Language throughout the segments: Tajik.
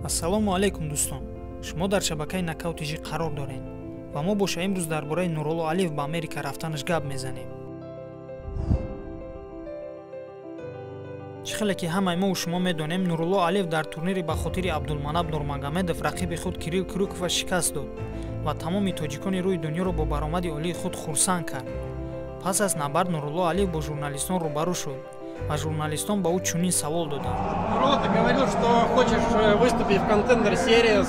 Ассалому алайкум, дӯстон. Шумо дар шабакаи Нокаут ТЖ қарор доред ва мо боша имрӯз дар бораи Нурулло Алиев ба Америка рафтанаш гап мезанем. Чӣ хеле ки ҳамаи мову шумо медонем, Нурулло Алиев дар турнири ба хотири Абдулманаб Нурмагомедов рақиби худ Кирилл Крюкова шикаст дод ва тамоми тоҷикони рӯи дунёро бо баромади олии худ хурсанд кард. Пас аз набард Нурулло Алиев бо журналистон рӯбарӯ шуд ва журналистон ба ӯ чунин савол доданд. Нурулло, ты говорил, что хочешь выступить в Contender Series.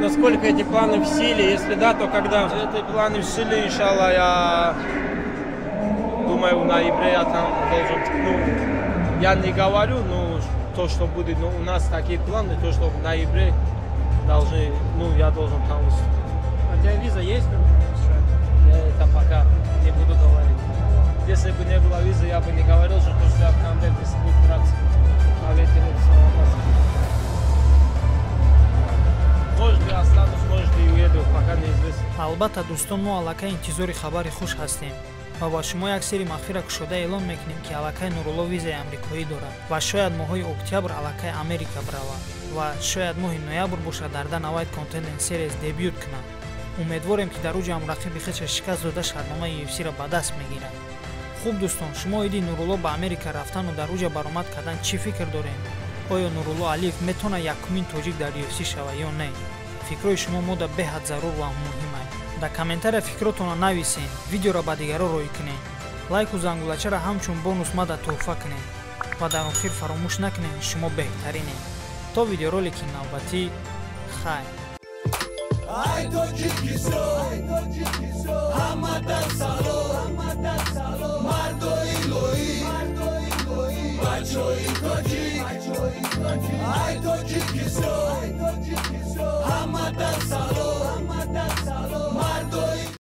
Насколько эти планы в силе? Если да, то когда? Эти планы в силе, иншаллах, я думаю, в ноябре я там должен... Ну, я не говорю, ну, то, что будет, но у нас такие планы, то, что в ноябре должны, ну, я должен там выступить. А у тебя виза есть? Я это пока не буду говорить. Если бы не было визы, я бы не говорил, что я в Contender буду драться. Может, я останусь, может, и уеду, пока неизвестно. Албатта, дӯстон, мо аллакай интизори хабари хуш ҳастем ва ба шумо як сирри махфира кушода эълон мекунем, ки аллакай Нурулло визаи амрикоӣ дорад ва шояд моҳҳои октябр аллакай Америка биравад ва шояд моҳи ноябр бошад дар Дана Вайт Contender Series дебют кунад. Умедворем, ки дар уҷа ҳам рақиби худша шикаст дода шартномаи UFC-ро ба даст мегирад. Хуб, дӯстон, шумо оиди Нурулло ба Америка рафтану дар уҷа баромад кардан чӣ фикр дорем? Оё Нурулло Алиев метавонад якумин тоҷик дар UFC шавад ё не? Фикрҳои шумо мода беҳад зарур ва муҳиманд. Дар комментария фикротонро нависен, видеоро ба дигарон роӣ кунед, лайку зангулачаро ҳамчун бонус мада тӯҳфа кунед ва дар охир фаромӯш накунед, шумо беҳтаринед. То видеоролики навбатӣ, хайр. Ай Тоҷикистон, ҳамада салом, мардои лоӣ, бачои тоҷик. Ай Тоҷикистон, ҳамада салом.